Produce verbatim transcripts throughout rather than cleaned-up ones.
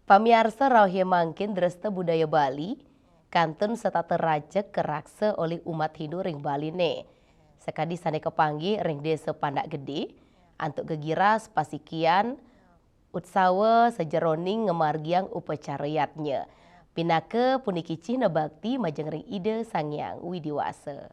Pamiarsa, rauh ya mangkin dresta budaya Bali kantun setata rajeg karaksa olih umat Hindu ring Baliné. Sakadi sané kapanggih ring Désa Pandak Gedé, antuk gegiras pasikian utsawa sajeroning ngamargiang upacara yadnya. Pinaka puniki cihna bakti majeng ring Ida Sang Hyang Widi Wasa.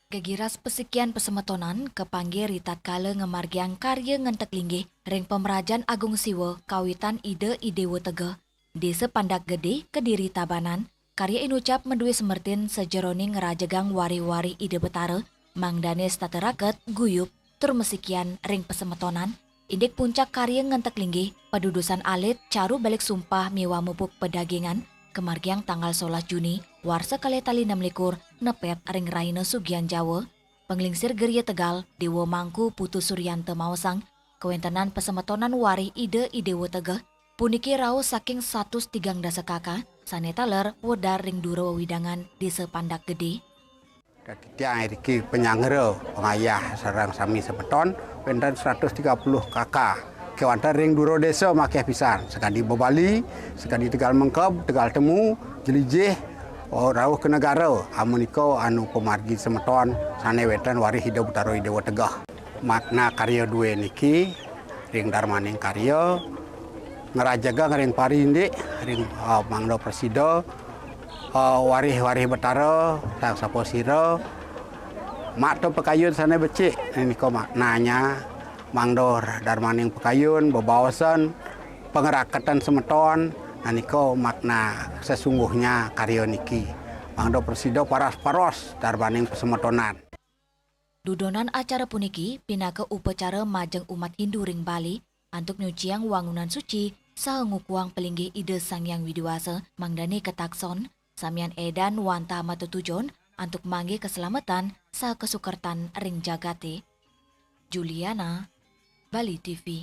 Gegiras pasikian pasemetonan kapanggih ritatkala ngamargiang karya ngentek linggih ring pamrajan Agung Siwa kawitan Ida I Déwa Tegeh, Désa Pandak Gedé, Kediri, Tabanan. Karya inucap madué semertin sajeroning ngrajegang warih-warih Ida Betara, mangdané setata raket, guyub, tur masikian ring pasemetonan, indik puncak karya ngentek linggih, padudusan alit, caru balik sumpah miwah mupuk padagingan, kamargiang tanggal solas Juni, warsa kalih tali nem likur, nepet ring rahina Sugihan Jawa, panglingsir Geria Tegal, Déwa Mangku Putu Suryanta maosang, kawéntenan pasemetonan warih Ida I Déwa Tegeh, puniki rauh saking satus tigang dasa kaka, sané taler wedar ring dura wewidangan Désa Pandak Gedé. Titiang iriki panyanggra pangayah sareng sami semeton, wénten seratus tiga puluh kaka. Kéwanten ring dura désa makéh pisan, sakadi Bebali, sakadi Tegal Mengkeb, Tegal Temu, Jelijih, oh, rauh ka Negara, amunika anu pamargi semeton sané wénten warih Ida Betara I Déwa Tegeh. Makna karya dué niki ring darmaning karya, ngrajegang ring pari indik, ring, ah, mangda prasida, ah, warih-warih Betara, Sang Sapasira, makta pakayun sané becik, nika maknanya, mangda darmaning pakayun, bebaosan, pangrakatan semeton, nah, nika makna sesungguhnya karya niki. Mangda prasida paras-paros darmaning pasemetonan. Dudonan acara puniki pinaka upacara majeng umat Hindu ring Bali antuk nyuciang wangunan suci saha ngukuhang palinggih Ida Sang Hyang Widi Wasa, mangdané katakson, samian édan wantah matetujon antuk manggih kaselametan saha kasukertan ring jagaté. Juliana, Bali T V.